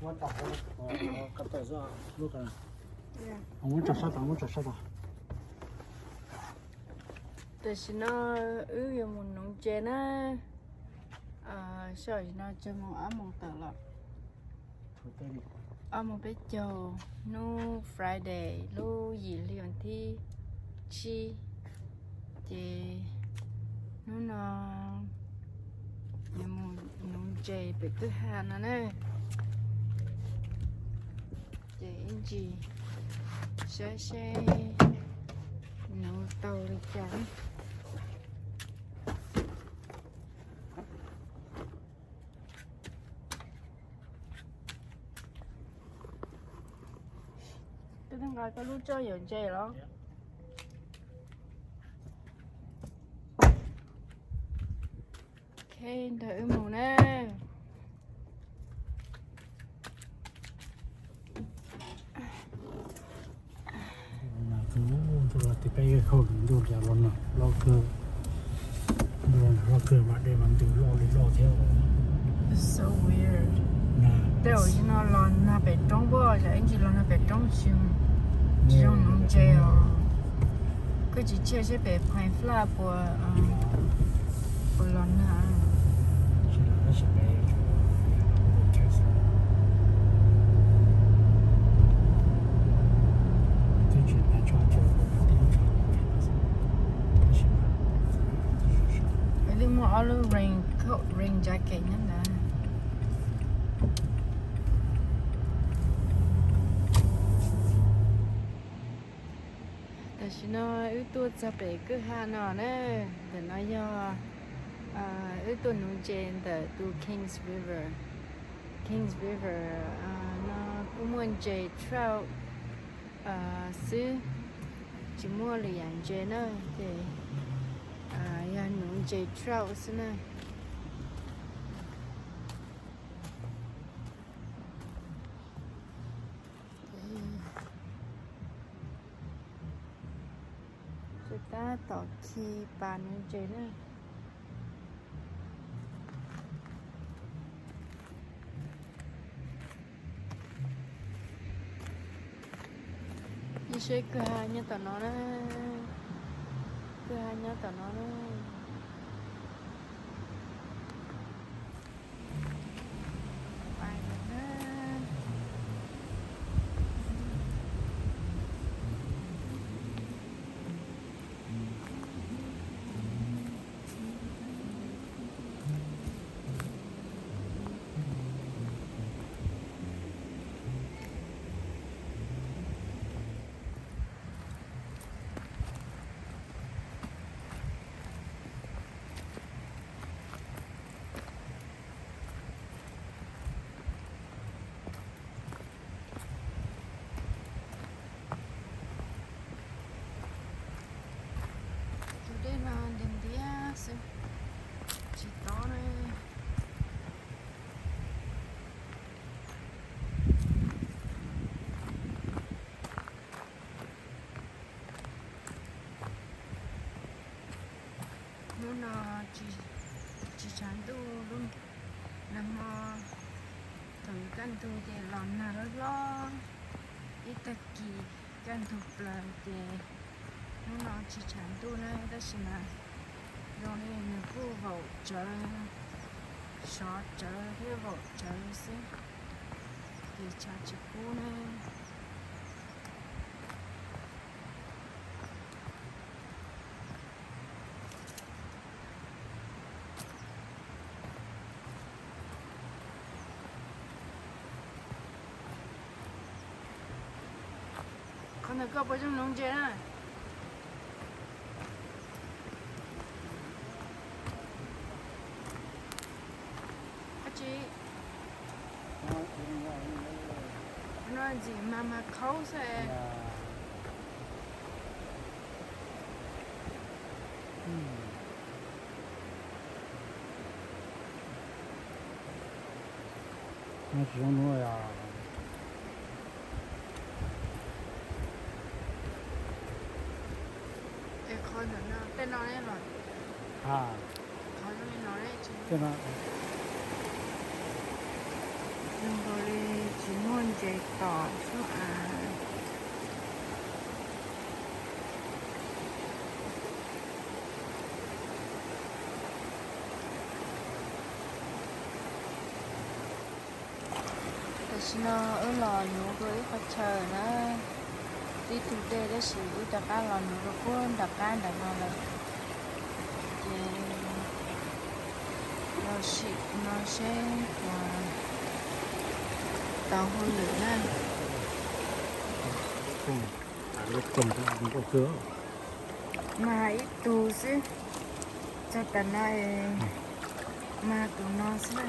Muab tso sab tod, muab tso sab tod. Tam sim no wb yuav mus nuv ntses na. Sij hawm no tseem moos ob moos tawm los. Ob moos peb caug, hnub Friday lub yim hli vas thib tsib. Ces hnub no yuav mus nuv ntses pem kwj ha no na. Ces ib ntsis saib seb nuv tau li cas. Twb nqa koj lub tso yuav ntses los. Ok, nrog wb mus na. Tus peb khau ntuj los no loj kawg, loj kawg mas dej mas ntws loj li loj thiab. So weird. Tej zaum no los nag pem roob, ib ntsis los nag pem roob tsis zoo nuv ntses os. Kuj tsis tshiaj seb pem Pine Flats puas, puas los nag. Twb muaj ob lub rain coat, rain jacket nyob ntawd. Tam sim no wb tuaj txog pem kwj ha no na. Ntawm no yog wb tuaj nuv ntses ntawm tus Kings River. Kings River no kuj muaj ntses trout xwb, tsis muaj lwm yam ntses na, ces yog nuv ntses trout xwb na. Ces tab tom khi pas nuv ntses na. Ib seb kwj ha nyob tom no na. Kwj ha nyob tom no na. Tus dej no ntiag ntiag xwb, tsis tob na. Hnub no tsis tshav ntuj, nag hmo thaum kaj ntug ces los nag loj hlob ib tag kis kaj ntug plaws ces hnub no tsis tshav ntuj na, tab sis mas zoo li nws kuj vaum tsawv, sov tsawv thiab vaum tsawv xwb, ces tshav tsis kub na. Qhov ntawm koj puas zoo nuv ntses na? Dab tsi? No ntxim mas mas khaub xwb. No tsis zoo nuv os. Es qhov ntawm no, tej no ne los? Ha. Qhov zoo li no ne tsis, tej no. Zoo nkaus li tsis muaj ntses tom xwb as. Tam sim no wb los nuv dua ib qhov chaw na, tib tug dej tab sis wb rov qab los nuv dua puag nram qab nram no lawm. Ces los sim no seb puas tau hauj lwm na. Mag ib tug xwb, txog tas no es mag tus no xwb na.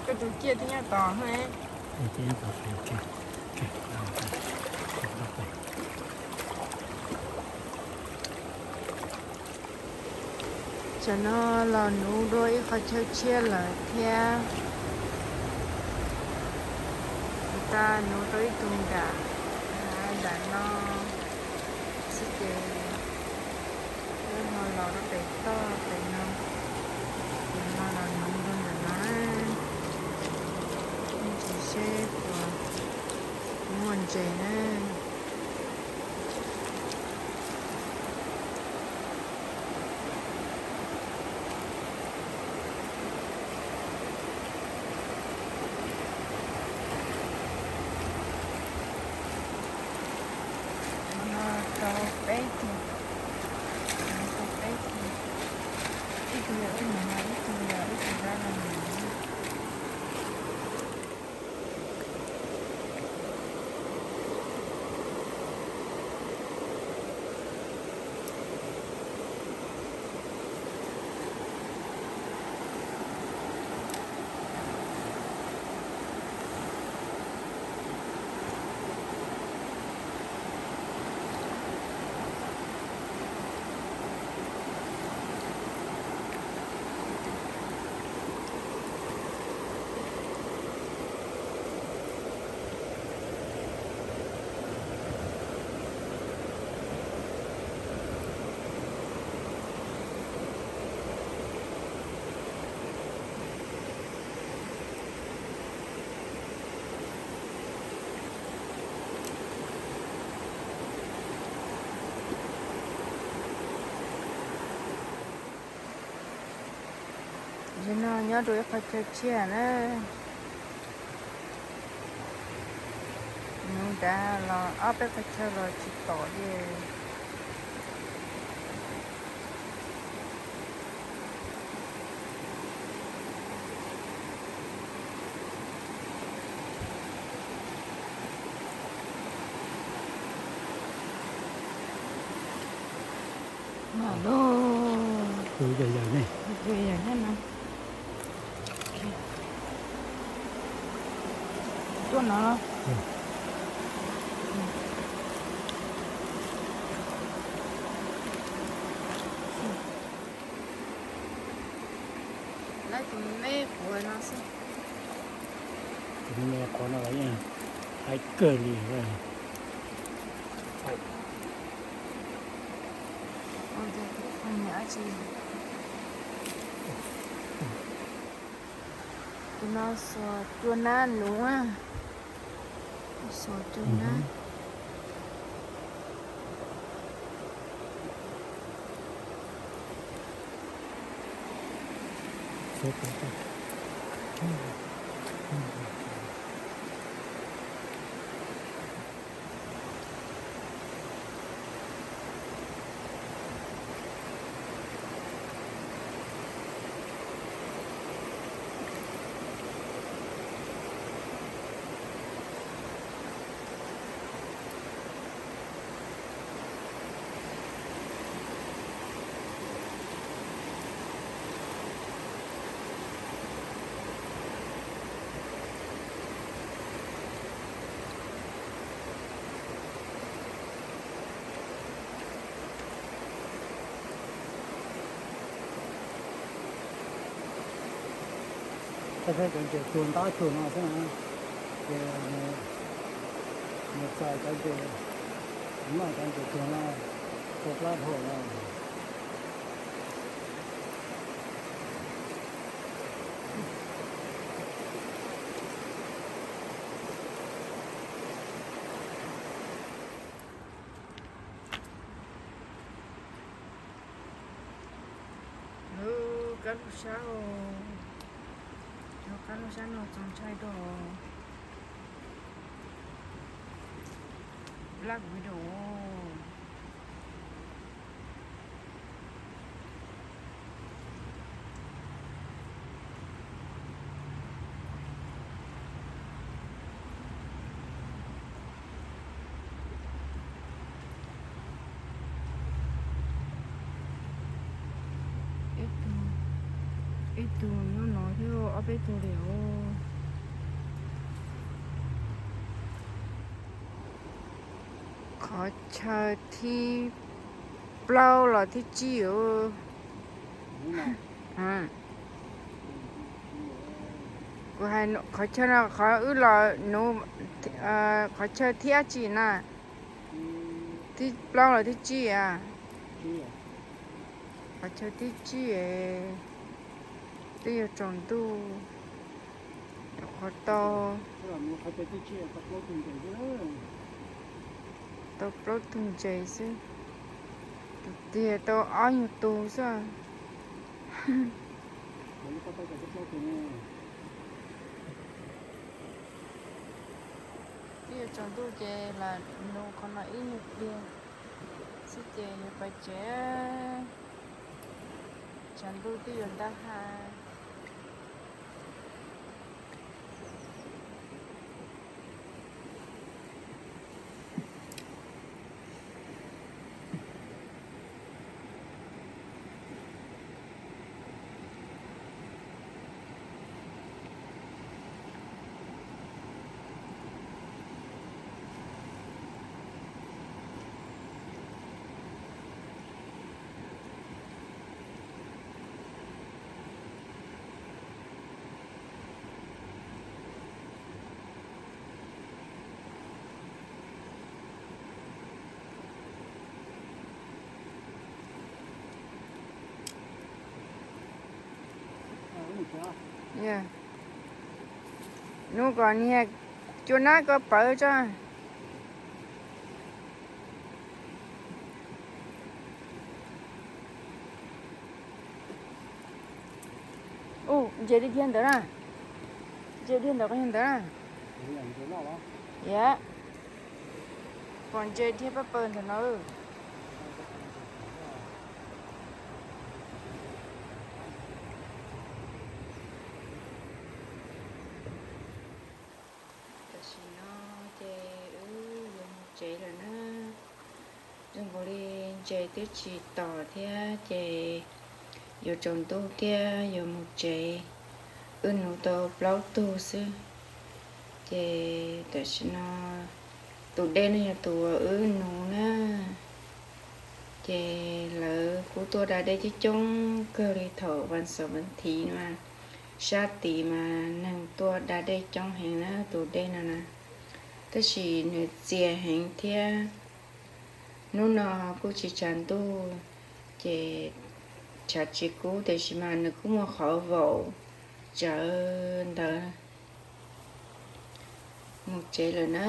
Koj tus ciaj twb nyob tod. Tam no los nuv dua ib qhov chaw tshiab lawm thiab. Kuv tau nuv tau ib tug nram, nram no xwb ces wb ho los rau pem toj pem no, ces ho los nuv dua ntawm no, ntsis seb puas muaj ntses na. No tau peb tug, no tau peb tug, ib tug yog wb mus no, ib tug yog wb tus dab laug mus. Tam no nyob rau ib qhov chaw tshiab na. Nuv nrad los ob peb qhov chaw los tsis tom li. Mam lug. Tus yam yam ne. Tus yam yam ne. Tuaj no. Laib tus me quav no xwb. Tus me quav no los yeej haib kawg li. Tus no xuas cua nab nuv. Xuas cua nab. Saib cov ntses tsuag ntab tsuag no xwb na, ces Mus txais cov ntses, noj cov ntses tuag no, tua plab dhau no. Lub kab lub sab, cov kab lub sab no txaus ntshai dua. Black Widow. Ib tug nyob no thiab ob peb tug li os. Qhov chaw thib plaub los thib tsib os. Kuv hais qhov chaw no qhov wb los nuv, qhov chaw thib dab tsi na? Thib plaub los thib tsib a? Qhov chaw thib tsib, twb yuav tsaus ntuj, rau qhov tau, tau plaub tug ntses xwb, tus tiag tau ob nyuag tus xwb. Twb yuav tsaus ntuj ces lam nuv qhov no ib nyuag pliag xwb ces yuav pais tsev. Tshav ntuj twb yuav ntab ha. Nub kom niag cua nab ko pawv tso. Ub, ntses dhia ntawd na. Ntses dhia ntawd qhov ntawd na. Yam, pom ntses dhia pab pawg ntawm no. Tam sim no ces wb yuav mus tsev lawm na. Zoo nkaus li ntses twb tsis tom thiab ces yuav tsaus ntuj thiab yuav mus tsev. Wb nuv tau plaub tug xwb. Ces tam sim no tus dej no yog tus uas wb nuv na. Ces lawv kuj tuaj da dej coob coob kawg li thaum vas xaum vas thiv mas sab tid mas neeg tuaj da dej coob heev na tus dej no na. Tab sis nws txias heev thiab hnub no kuj tsis tshav ntuj ces tshav tsis kub tiam sis mas nws kuj muaj qhov vaum tsawv ntawd. Mus tsev lawm na.